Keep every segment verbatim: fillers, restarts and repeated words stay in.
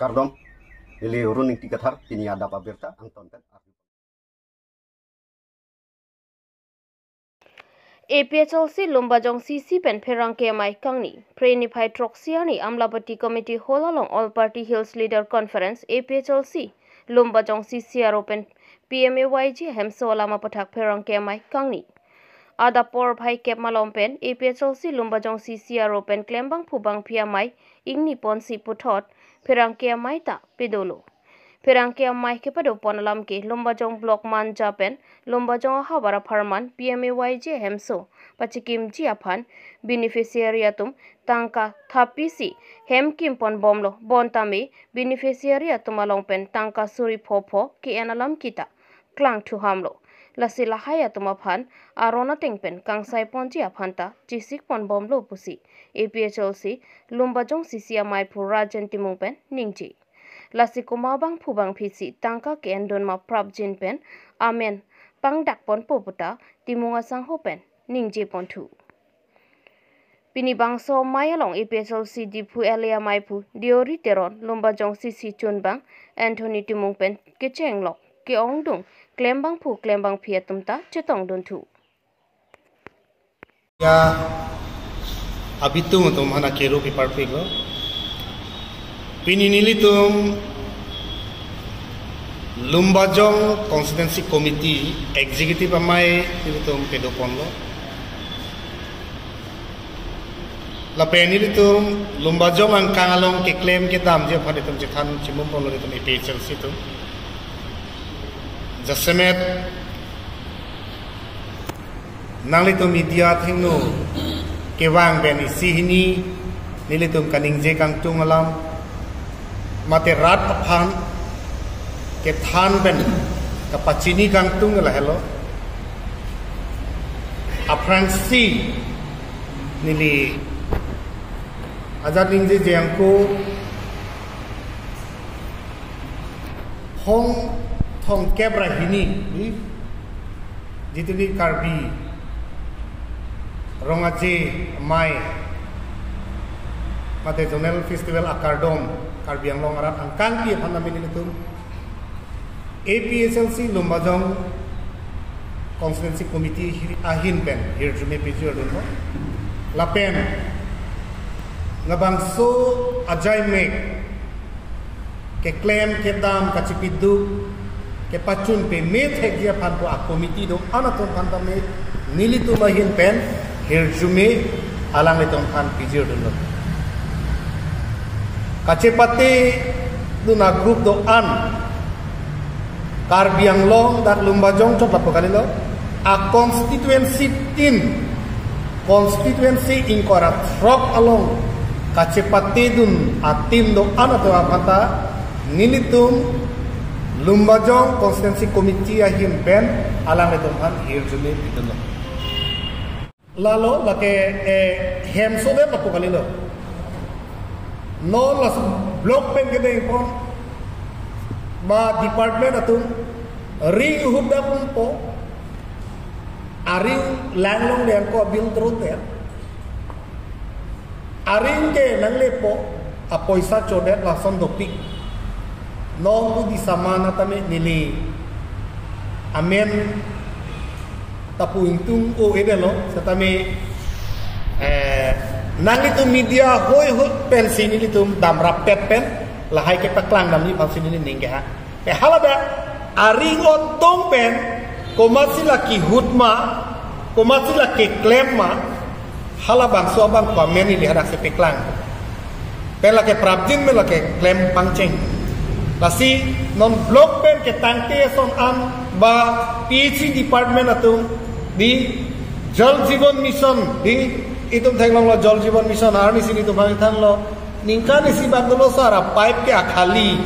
Kardom, neli Arun Ingti Kathar, pini adap abirta angton pen. A P H L C Lumbajong C C pen pherangke amei kangni. Phre niphai throksi arni Amlapatti Committee Hall along All Party Hills Leader Conference, A P H L C Lumbajong C C aro pen P M A Y G hemso alam aputhak pherangke amei kangni. Adap porphai kep malom pen A P H L C Lumbajong C C aro pen klembangphu bangphi amei ingni ponsi puthot pherangke amei ta pedolo. Pherangke amei kepadopon alam ke Lumbajong Block Manja pen Lumbajong ahavar apharman P M A Y G hemso pachekimji aphan beneficiary atum tangka thap pisi hem kimpon bomlo, bonta me beneficiary atum along pen tangka suri phopho ke-en alam kita klangthu hamlo. Lasi lahai atum aphan aron ateng pen kangsai ponji aphan ta chesikpon bomlo pusi A P H L C Lumbajong C C ameiphu Rajen Timung pen ningje. Lasi komat bangphu bangphi si tangka ke-endun ma prapjin pen amen pangdakponpo puta Timung asangho pen ningjeponthu. Pini bangso amei along A P H L C Diphu L A ameiphu Deori Teron, Lumbajong C C chunbang Anthony Timung pen kechenglok ke-ongdung klembangphu klembangphi atum ta chetongdunthu. Ya, abitung atum aphan akero piparpiklo. Pini nelitum Lumbajong Constituency Committee Executive amei nelitum kedoponlo. Lapen nelitum Lumbajong angkang along keklem kedamji aphan itum chethan chimumponlo itum A P H L C atum. Jasemet nanglitum media athengno kevang pen isi hini nelitum kaningje kangtung alam mate rat aphan kethan pen kapachini kangtung lahelo. Aphrangsi neli ajat ningje jengko hong thongkep ra hini, di, jituni Karbi Rong Aje amei mate Zonal Festival akardom Karbi Anglong arat angkangpi aphan nami nelitum A P H L C Lumbajong Constituency Committee hi-, ahin pen hirjume pejordunlo. Lapen labangso ajaimek keklem kedam kachipiduk kepachun peme thekji aphan pu a-committee do-an atum aphan tame nelitum ahin pen hirjume alanglitum aphan pejirdunlo. Kachepatedun a-group do-an Karbi Anglong dak Lumbajong chot lapu kalilo, a-constituency tin, constituency ingkoi ra throk along kachepatedun a-team do-an atum aphan ta nelitum Lumbajong Constituency Committee ahin pen alanglitum aphan hirjume pidunlo. Lalo lake, eh, hemso det lapu kalilo. Non laso block pen kedengpon ma department atum ring hubdappo, aring langlongle ako bill trut ya. Aring ke nanglepo, apoisa chodet lason dopik. Non tu di saman atame neli amen tapu ingtung o edelo, setame, eh, nanglitum media hoi hoi pensi nelitum damrap pet pen lahai kepaklang damji aphansi neli ningje ha. Pe haladak aring otong pen komatsi la kehut ma, komatsi la keklem ma, halabangso abang pamen ili hadaksi paklang. Pen lake prapjin pen lake klem pangcheng. Lasi non block pen ketangte ason an ba P H E department atum di Jal Jeevan Mission di itum theklonglo Jal Jeevan Mission arnisi nelitum hang thanlo ningkan isi bak dolo sara pipe ke akhali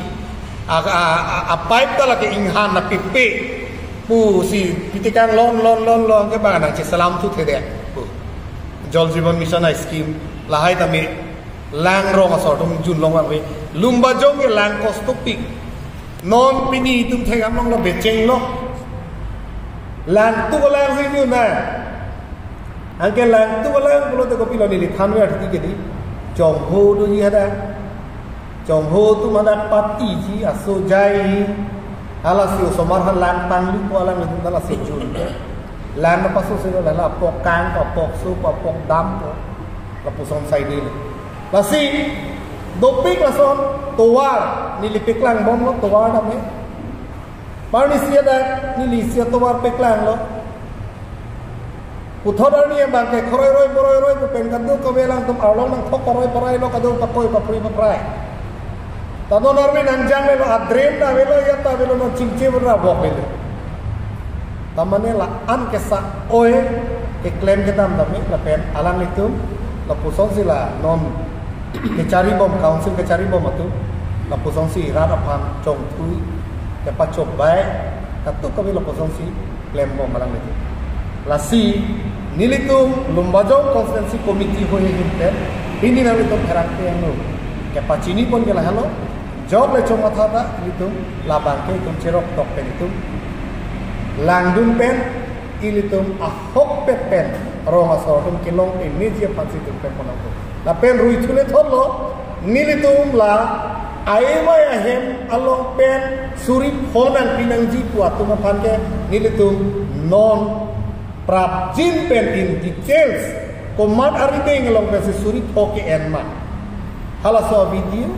a, a, a, a-pipe ta lake inghan na pipe pusi pitikang lon lon lon lon ke bang nangcheselam thu thede pu. Jal Jeevan Mission a-scheme lahai tame lang rong asor atum junlong vangve. Lumbajong ke lang kostopik. Non pini itum thekdamlonglo bechenglo. Lang tu lang si jun na. Anke lang tu lang pulote kopilo neli thanwe arti ke di. Chongho doji hadak. Chongho atum hadak patiji, aso jaiji, halasi osomar ha lang panglupo, alanglitum hala sejun. Lang paso selo, hala apok kang, apok so, apok dampo. Lapuson saide. Lasi dopik lason tovar, neli paklangbomlo tovar tame. Mar nisi hadak, neli isi atovar paklanglo. Puthot arni abangke khoroi roi boroi roi pu pen kadokave alangtum arlong nangthok paroi parailo, kadokave pakoi papri paprai. Ta non arve nangjanglelo, a-drain ta avelo, ya ta avelo, non chingche berabok avelo. Ta mane la-an kesa oi keklem kedam tame lapen alanglitum lapusonsi la non kecharibom, council kecharibom atum lapusonsi rat aphan chongthui kepachobei kadokave lapusonsi klembom alanglitum. Lasi nelitum Lumbajong Constituency Committee ahoi ahin pen pini nanglitum pherangke angno kepachinipon ke lahelo, jok le chomatha ta ilitum labangke itum cherok tok pen itum langdun pen ilitum ahokpet pen rong asor atum kelong pen meji aphansi itum klempon nangpo. Lapen ruithu le thotlo, nelitum la aivai ahem along pen suri pho nangpi nangji pu atum aphan ke nelitum non prapjin pen in details komat arideng along pensi suri pho ke-en ma, halaso video,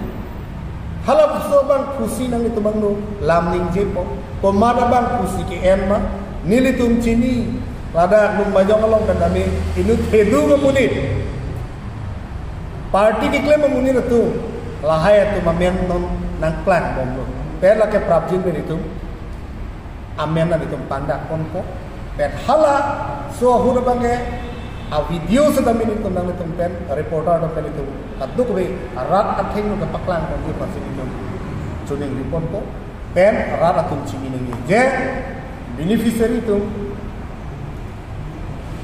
halaso abang pusi nanglitum angno lam ningjepo, komat abang pusi ke-en ma, nelitum chini, ladak Lumbajong along pen tame inut hedu amonit, party keklem amonit atum, lahai atum amen non nangklangbomlo. Pen lake prapjin pen itum amen nanglitum pangdakponpo. Pen halaso ahut abangke a-video setame nelitum nanglitum pen, reporter atum pen itum kadokave rat athengno kepaklangponji aphansi nelitum choningriponpo. Pen rat atum chini nangji je beneficiary atum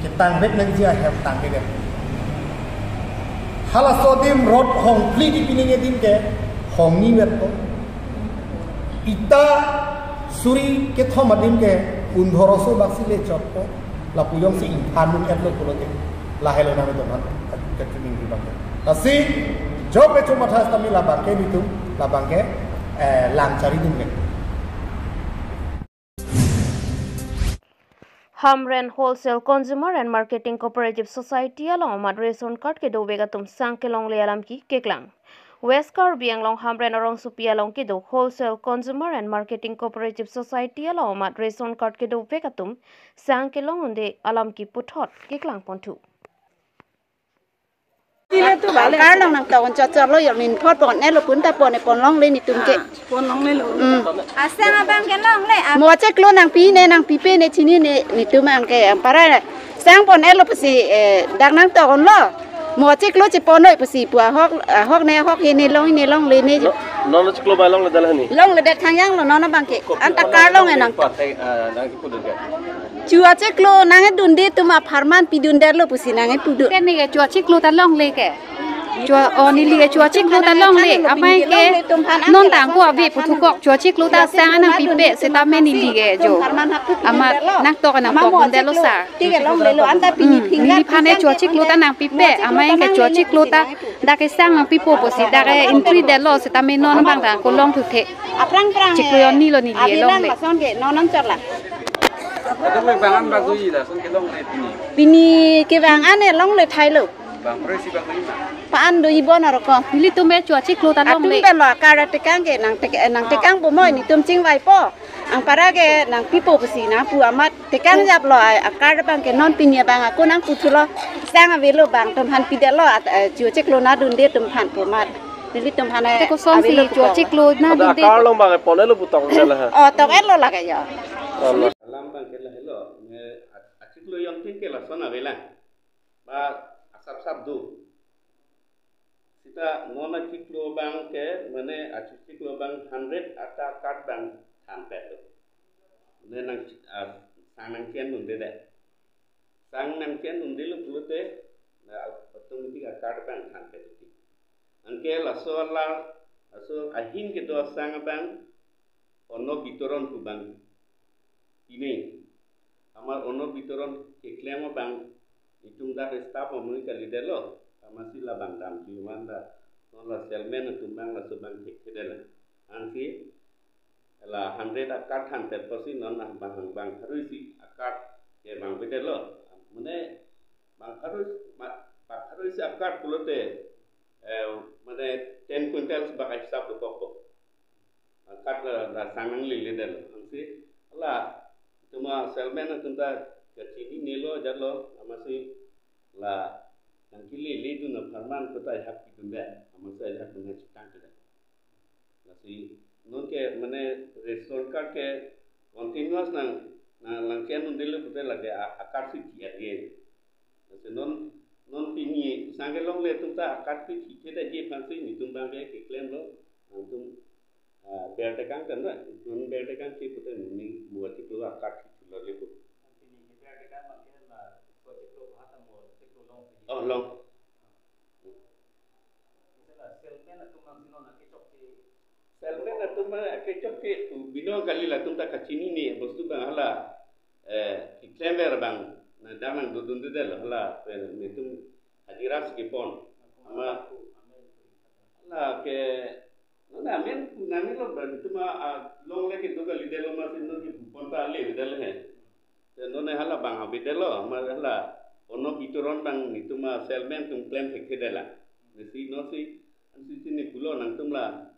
ketangvek nangji ahem tangvedet. Halaso adim rot hongphli kipi nangji adim ke hongni vetpo. Ita suri kethom adim ke un dhoroso baksi le chotpo. Lapu jongsi ingphan un-etlo pulote, lahelo nanglitum aphan kachiningri abangke. Lasi jok le chomatha setame labangke nelitum labangke, eh, lang charidun le. Hamren Wholesale Consumer and Marketing Cooperative Society along amat ration card kedovek atum sang kelongle alam ke keklang. West Karbi Anglong Hamren arongsopi along kedo Wholesale Consumer and Marketing Cooperative Society along amat ration card kedovek atum sang kelong unde alam ke puthot keklangponthu. Karlong nangtok chot chot lo, yo min phot pon-etlo, pun ta pon-e, pon longle netum ke. Pon longlelo. Hmm. Asang abang ke longle, ab- Mo chiklo nangpi ne, nangpipe ne, chinine, netum abangke, ampara. Sang pon-etlo pusi, eh, dak nangtok lo. Mo chiklo chepon noi pusi pu ahok, ahok ne, ahok he ne long, ne longle ne. No, non chiklo abang longledet la ni? Longledet thangjanglo non abangke. Anta karlong-e nang. Pat, eh, nang kipudun ke. Chua chiklo nangdunde atum apharman pidundetlo pusi nangpudun. Te neli ke chua chiklo ta longle ke. Chua, o neli ke chua chiklo ta longle. Amei ke non tangko ave puthukok chua chiklo ta sang nangpipe setame neli ke jo. Amat nangtok nangpokdundetlo sa. Tike longlelo anta pini. Hmm, pini neli aphan ke chua chiklo ta nangpipe. Amei ke chua chiklo ta dak ke sang nangpipo pusi dak ke entry detlo setame non abang tangko longthuthe. Aphrang phrang. Chiklo hini lo neli ke longle. Lason ke non non chotlang. Atu me bang an bang doji lason ke longle pini. Pini ke bang an e longle thailo. Bang presi bang doji ma. Pa an doji bon aroko. Nelitum ke chua chiklo ta longle. Atum pen lo a-card tekang ke nang tek-, nangtekangpo mo netum chingvaipo. Ampara ke nangpipo pusi nangpu amat tekangjaplo a-card abangke non pini abang ako nangputhulo. Sang avelo bang atum aphan pidetlo at, eh, chua chiklo nangdunde atum aphan pu amat. Nelitum aphan. Te kosonsi ave lo chua chiklo nangdunde. Ada karlong abang pon-etlo pu tong-etlo ha. Oh, tong-etlo lake ya. Alam abangke lahelo, ne a-, achiklo jongtin ke lason avelang. Ba asap sap do. Seta non achiklo abangke, mane achiklo abang hundred ata card abang thanpetlo. Ne nang, ah, sang nangchendunde de. Sang nangchendundelo pulote, na automatic a-card abang thanpet. Anke laso alar, laso ahin kedo asang abang, onno bitoron pu abang pine. Amar onno bitoron keklem abang, itum dak staff amonit kalidetlo, amatsi labang dam kiman da. Non la salesman atum abang laso abang thekthedetlo. Ansi la hundred a-card thandet apotsi non abang bang pharo isi a-card ke vangvedetlo. Mane bang pharo, ma-, bang pharo isi a-card pulote, eh, mane ten quintals bak hisap dokokpo. A-card la, la sang nangleledetlo. Ansi la itum a-salesman atum ta kachininelo jatlo, amatsi la nangkeleledun apharman kota ihap pidundet, amatsi ihap pidun chitangkledet. Lasi nonke mane ration card ke continuous nang, nang langchen undelo pute lake a-, a-card si thi-at ye. Lasi non, non pini sang kelongle atum ta a-card si thithedetji aphansi netum abang ke keklemlo, nangtum, ah, bertekang kan, na? Non bertekang ke pute muni mua chiklo a-card si thulale pu. Pini ke bertekang abang ke la kua chiklo bahata mo chiklo long si. Oh, long. Salesman atum abang si non akechok ke. Salesman atum abang akechok ke, bino kali, latum ta kachinine, bostu abang hala, eh, keklemver abang, na dam nangdodundedetlo, hala, eh, netum hajira si kepon. Ama, hala ke, non amen, nangnelo abang, netum a, a, longle kedo kalidetlo amatsi non kepon ta levedetlo he. Te non hala abang avedetlo, ama hala onno bitoron abang netum a-salesman atum klem thekthedetlo. Lasi non si, ansi chini pulo nangtum la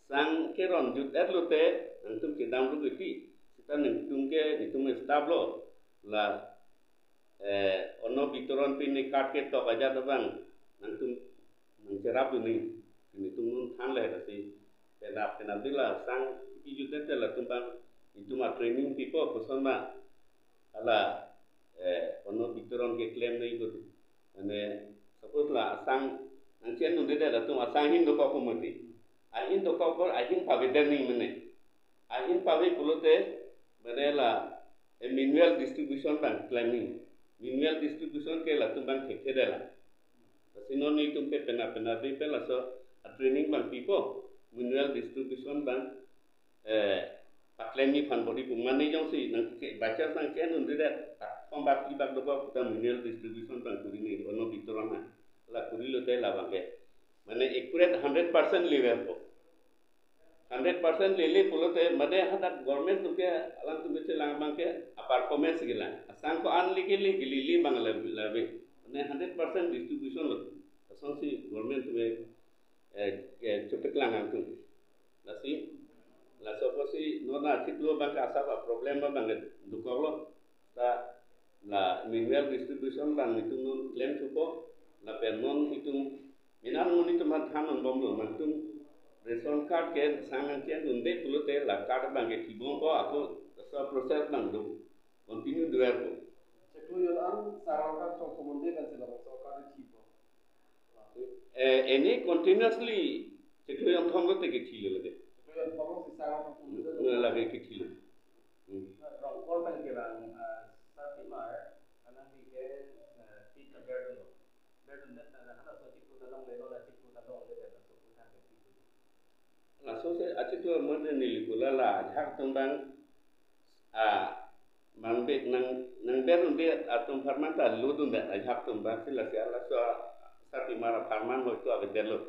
sang keron jut-etlo te, nangtum kedam ru kiti, seta nangtum ke, netum staff lo, la, eh, onno bitoron pini card ketok ajat abang, nangtum nangcherapdun nangji, netum non thanle lasi, penap penap di la sang kejut-et te latum abang, netum a-training pipo koson ma, hala, eh, onno bitoron keklem nangji ko. Mane, suppose la asang nangchendundedet latum asang ahin dokok ko mati. Ahin dokok ko ahin pavedet nangji mane. Ahin pave pulote mane la, eh, manual distribution abang klem nangji. Manual distribution ke latum abang thekthedetlo. Lasi non netum ke penap penap di pen laso a-training abang pipo. Manual distribution abang eh, paklemji aphan body pu mane jongsi nang ke bacha nangchendundedet, platform bak ibak dokok ta manual distribution abang kuri nangji, onno bitoron ha. La kurilote labang ke. Mane accurate hundred percent level ko. Hundred percent lele pulote mane hadak government atum ke, alangtum ke chelang abang ke a-performance kelang. Asang ko-an leke leke lele abang la, lave. Mane hundred percent distribution lo. Asonsi government atum ke eh, eh, chepaklang nangtum. Lasi, laso apotsi non achiklo abang ke asap a-problem abang ke dokoklo. Ta la manual distribution abang netum non klem thupo. Lapen non itum, minan non itum aphan than-unbomlo, nangtum ration card ke sang nangchendunde pulote la card abang ke thibompo, ako laso process abang do, continue doverpo. Chiklo jon an sarang kachongthom un-e kan si labangso card thipo. Eh, eni continuously chiklo jonthom lote kethilo lake. Chiklo jonthom si sarang kachongthom un-e. Eh, lake kethilo. Hmm. Rongkor pen kevang, ah, Sarpimar, anang di ke, eh, ti ka berdun lo. Berdundet na halaso chiklo ta longlelo, la chiklo ta longle, laso puthot ke chiklo. Laso si achiklo mane neli pulo la ajahak atum abang, ah, mangbe nang, nangberunde atum apharman ta lodundet ajahak atum abang si lasi laso Sarpimar apharman hoito avedetlo.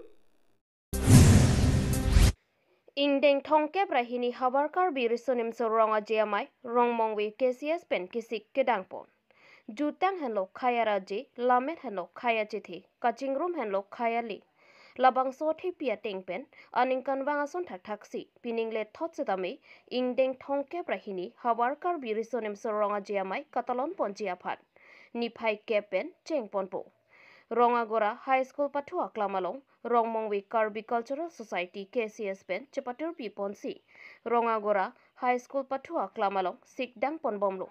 Ingdeng thomkep ra hini Havar Karbi Riso Nimso Rong Aje Amei Rongmongve K C S pen kesik kedangpon. Jutang henlo khei araje, lammet henlo khei achethe, kachingrum henlo khei ale. Labangso athepi ateng pen aningkanvang ason thakthaksi pining lethot setame ingdeng thomkep ra hini Havar Karbi Riso Nimso Rong Aje Amei katalonponji aphan niphai kep pen chengponpo. Rong Agora High School pathu aklam along Rongmongve Karbi Cultural Society K C S pen chepatirpiponsi Rong Agora High School pathu aklam along sikdangponbomlo.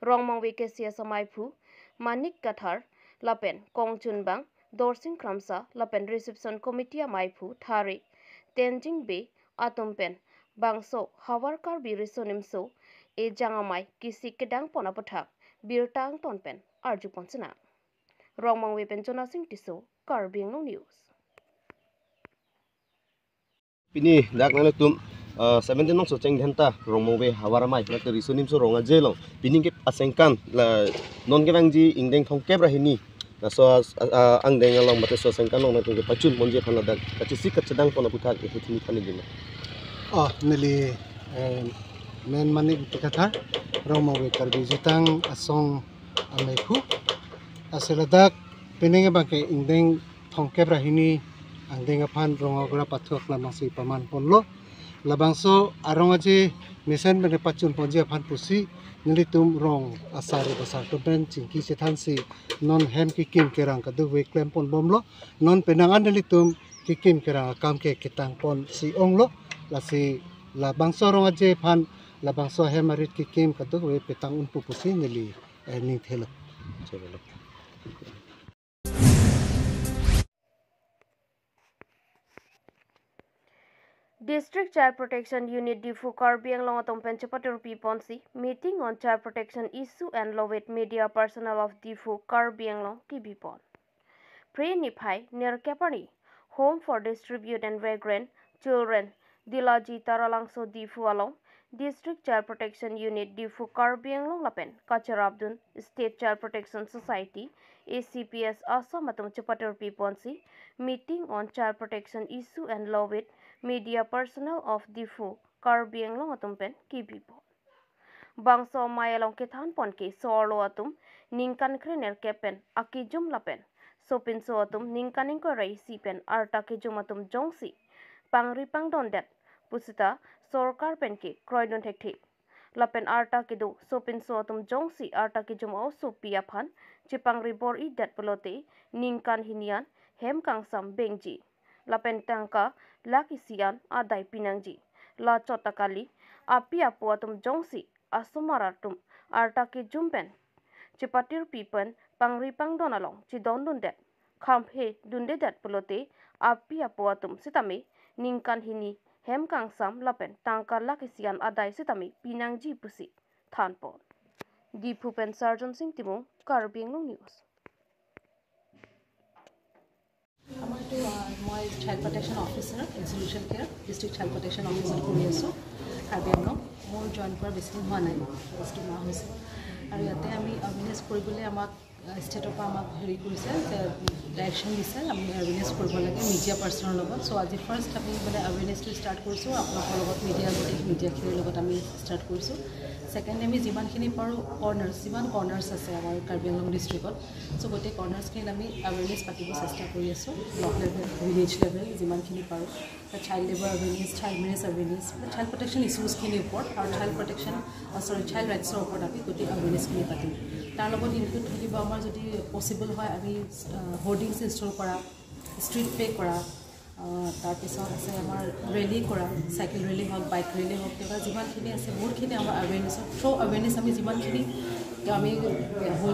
Rongmongve K C S ameiphu Manik Kathar lapen kongchunbang Dorsing Kramsa lapen reception committee ameiphu Thare Tenzing Bey atum pen bangso Havar Karbi Riso Nimso Ejang Amei kesik kedangpon aputhak birta angton pen arjupon sinang. Rongmongve pen Jonasing Tisso, Karbi Anglong News. Pini dak nanglitum, eh, seventeen nongso chengdhen ta Rongmongve Havar Amei, lake Riso Nimso Rong Aje along pining ke asengkan la non kevangji ingdeng thomkep ra hini, Laso a, a, angdeng along mate laso asengkan along nangtum kepachun ponji aphan ladak kachesik kachedang pon aputhak iputhini than neli ma? Oh, neli, eh, Men Manik Ingti Kathar, Rongmongve Karbi Jutang Asong ameiphu. Lasi ladak penang abangke ingdeng thomkep ra hini angdeng aphan Rong Agra pathu aklam si paman ponlo. Labangso arong aje mesen pen pachun ponji aphan pusi nelitum rong asar basar atum pen chingki chethansi non hem kekim kerang kadokave klem pon bomlo. Non penang an nelitum kekim kerang akam ke ketang ponsi onglo. Lasi labangso arong aje aphan labangso hem arit kekim kadokave petang un pu pusi neli, eh, ning thelo. District Child Protection Unit Diphu Karbi Anglong atum pen chepatirpi ponsi Meeting on Child Protection Issue and Law with Media Personnel of Diphu Karbi Anglong kebi pon. Phre niphai nerkep arni Home for Destitute and Vagrant Children, Dilaji Taralangso Diphu along District Child Protection Unit Diphu Karbi Anglong lapen kacherapdun State Child Protection Society, A C P S Assam atum chepatirpi ponsi Meeting on Child Protection Issue and Law with Media Personnel of Diphu Karbi Anglong atum pen kebi pon. Bangso amei along kethan pon ke so-arlo atum ningkan kre nerkep pen akejum lapen sopinso atum ningkan ingkoi ra isi pen arta kejum atum jongsi pangri pangdon det pusita sorkar pen ke kroidun thekthe. Lapen arta kedo sopinso atum jongsi arta kejum a-osopi aphan chepangri bor-i det pulote ningkan hini an hem kangsam bengji lapen tangka lakh isi an adai pinangji. Lachot ta kali, api apo atum jongsi asomar atum arta kejum pen chepatirpi pen pangri pangdon along chedondun det, khamphe dunde det pulote api apo atum sitame ningkan hini hem kangsam lapen tangka lakh isi an adai sitame pinangji pusi than pon. Diphu pen Sarjon Sing Timung, Karbi Anglong News. আমাৰতো, আহ, মই child protection officer, executive care, district child protection officer কৰি আছোঁ কাৰ্বি আংলং। মোৰ জইন কৰা বেছি দিন হোৱা নাই, জাষ্ট দুমাহ হৈছে। আৰু ইয়াতে আমি এৱেৰনেছ কৰিবলৈ আমাক, আহ, ষ্টেটৰ পৰা আমাক হেৰি কৰিছে, যে ডাইৰেকশ্যন দিছে, আমি এৱেৰনেছ কৰিব লাগে মিডিয়া পাৰ্চনৰ লগত। চ' আজি ফাৰ্ষ্ট আমি মানে এৱেৰনেছটো ষ্টাৰ্ট কৰিছোঁ, আপোনালোকৰ লগত মিডিয়া, গোটেই মিডিয়াখিনিৰ লগত আমি ষ্টাৰ্ট কৰিছোঁ। ছেকেণ্ড, আমি যিমানখিনি পাৰোঁ কৰ্ণাৰ্ছ, যিমান কৰ্ণাৰ্ছ আছে আমাৰ কাৰ্বি আংলং ডিষ্ট্ৰিক্টত, চ' গোটেই কৰ্ণাৰ্ছখিনিত আমি এৱেৰনেছ পাতিব চেষ্টা কৰি আছোঁ, ব্লক লেভেল, ভিলেজ লেভেল যিমানখিনি পাৰোঁ। Child labour awareness, child marriage awareness, child protection ইছ্যুজখিনিৰ ওপৰত আৰু চাইল্ড প্ৰটেকশ্যন, চৰি, চাইল্ড ৰাইটছৰ ওপৰত আমি গোটেই এৱেৰনেছখিনি পাতিম। তাৰ লগত ইনক্লুড থাকিব আমাৰ যদি পচিবল হয় আমি, আহ, হৰ্ডিংছ ইনষ্টল কৰা, ষ্ট্ৰীট প্লে কৰা, আহ, তাৰপিছত আছে আমাৰ ৰেলী কৰা, চাইকেল ৰেলী হওক, বাইক ৰেলী হওক, তেনেকুৱা যিমানখিনি আছে বহুতখিনি আমাৰ এৱেৰনেছৰ, থ্ৰ' এৱেৰনেছ আমি যিমানখিনি আমি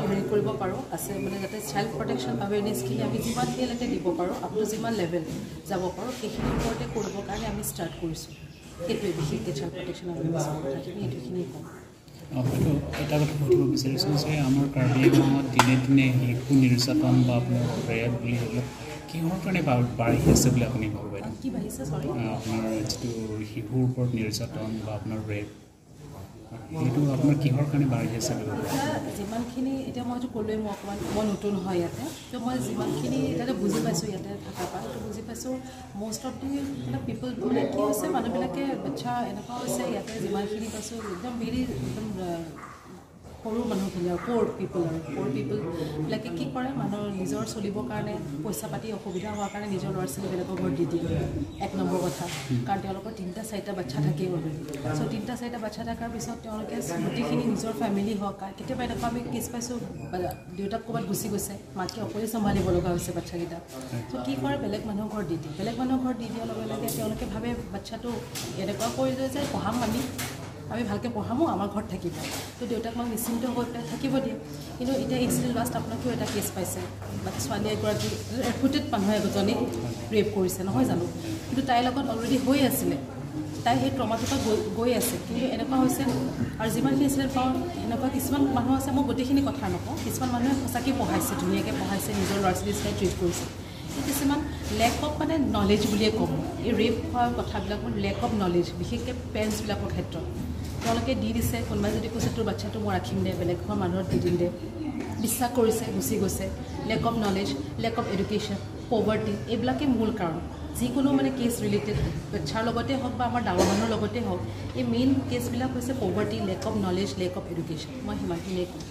হেৰি কৰিব পাৰোঁ আছে, মানে যাতে চাইল্ড প্ৰটেকশ্যন এৱেৰনেছখিনি আমি যিমানখিনিলৈকে দিব পাৰোঁ, আপ টু যিমান লেভেল যাব পাৰোঁ, সেইখিনিৰ ওপৰতে কৰিবৰ কাৰণে আমি ষ্টাৰ্ট কৰিছোঁ। সেইটোৱে বিশেষকৈ চাইল্ড প্ৰটেকশ্যন এৱেৰনেছৰ কথাখিনি এইটোখিনিয়ে কওঁ। অ, বাইদেউ, এটা কথা সুধিব বিচাৰিছোঁ যে আমাৰ কাৰ্বি আংলঙত দিনে দিনে শিশু নিৰ্যাতন বা আপোনাৰ ৰেপ বুলি এইবিলাক কিহৰ কাৰণে বা-, বাঢ়ি আছে বুলি আপুনি ভাবে বাইদেউ? কি বাঢ়িছে, চৰি? আ, আপোনাৰ যিটো শিশুৰ ওপৰত নিৰ্যাতন বা আপোনাৰ ৰেপ, এইটো আপোনাৰ কিহৰ কাৰণে বাঢ়ি আছে বুলি ভাবে? এতিয়া যিমানখিনি, এতিয়া মইতো ক'লোৱেই, মই অকণমান, মই নতুন হয় ইয়াতে, তো মই যিমানখিনি এতিয়ালৈ বুজি পাইছোঁ, ইয়াতে থকা পৰা, এইটো বুজি পাইছোঁ, মষ্ট অফ দি মানে পিপল, মানে কি হৈছে, মানুহবিলাকে বাচ্ছা এনেকুৱা হৈছে, ইয়াতে যিমানখিনি পাইছোঁ একদম ভেৰি, একদম, আহ, সৰু মানুহখিনি আৰু প'ৰ পিপল আৰু প'ৰ পিপলবিলাকে কি কৰে, মানুহৰ নিজৰ চলিবৰ কাৰণে পইচা পাতি অসুবিধা হোৱাৰ কাৰণে নিজৰ ল'ৰা ছোৱালী বেলেগৰ ঘৰত দি দিয়ে। এক নম্বৰ কথা, কাৰণ তেওঁলোকৰ তিনিটা চাৰিটা বাচ্ছা থাকেই অলৰেডি। চ' তিনিটা চাৰিটা বাচ্ছা থকাৰ পিছত তেওঁলোকে গোটেইখিনি নিজৰ ফেমিলি হওক, কেতিয়াবা এনেকুৱা আমি কেছ পাইছোঁ, বা দেউতাক ক'ৰবাত গুচি গৈছে, মাকে অকলে চম্ভালিব লগা হৈছে বাচ্ছাকেইটা। তো কি কৰে, বেলেগ মানুহৰ ঘৰত দি দিয়ে। বেলেগ মানুহৰ ঘৰত দি দিয়াৰ লগে লগে তেওঁলোকে ভাবে বাচ্ছাটো এনেকুৱা কৰি লয় যে পঢ়াম আমি, আমি ভালকৈ পঢ়ামো, আমাৰ ঘৰত থাকিব। তো দেউতাক মাক নিশ্চিন্ত হৈ পেলাই থাকিব দিয়ে। কিন্তু এতিয়া ইনচিডেণ্ট লাষ্ট আপোনালোকেও এটা কেছ পাইছে, বাট ছোৱালী এগৰাকী ৰেপুটেড মানুহ এজনে ৰেপ কৰিছে, নহয় জানো? কিন্তু তাইৰ লগত অলৰেডি হৈ আছিলে, তাই সেই ট্ৰমাটোৰ পৰা গৈ, গৈ আছে। কিন্তু এনেকুৱা হৈছে, আৰু যিমানখিনি ইনচিডেণ্ট পাওঁ, এনেকুৱা কিছুমান মানুহ আছে, মই গোটেইখিনি কথা নকওঁ, কিছুমান মানুহে সঁচাকৈ পঢ়াইছে, ধুনীয়াকৈ পঢ়াইছে, নিজৰ ল'ৰা ছোৱালী নিচিনাই ট্ৰিট কৰিছে। এই কিছুমান লেক অফ মানে নলেজ বুলিয়ে ক'ম। এই ৰেপ হোৱাৰ কথাবিলাক মোৰ লেক অফ নলেজ, বিশেষকৈ পেৰেণ্টছবিলাকৰ ক্ষেত্ৰত। তেওঁলোকে দি দিছে, কোনোবাই যদি কৈছে, "তোৰ বাচ্ছাটো মই ৰাখিম দে, বেলেগ ঘৰৰ মানুহত দি দিম দে", বিশ্বাস কৰিছে, গুচি গৈছে। Lake of knowledge, lake of education, poverty, এইবিলাকে মূল কাৰণ। যিকোনো মানে কেছ ৰিলেটেড, বাচ্ছাৰ লগতে হওক বা আমাৰ ডাঙৰ মানুহৰ লগতে হওক, এই মেইন কেছবিলাক হৈছে poverty, lake of knowledge, lake of education. মই সিমানখিনিয়ে ক'ম।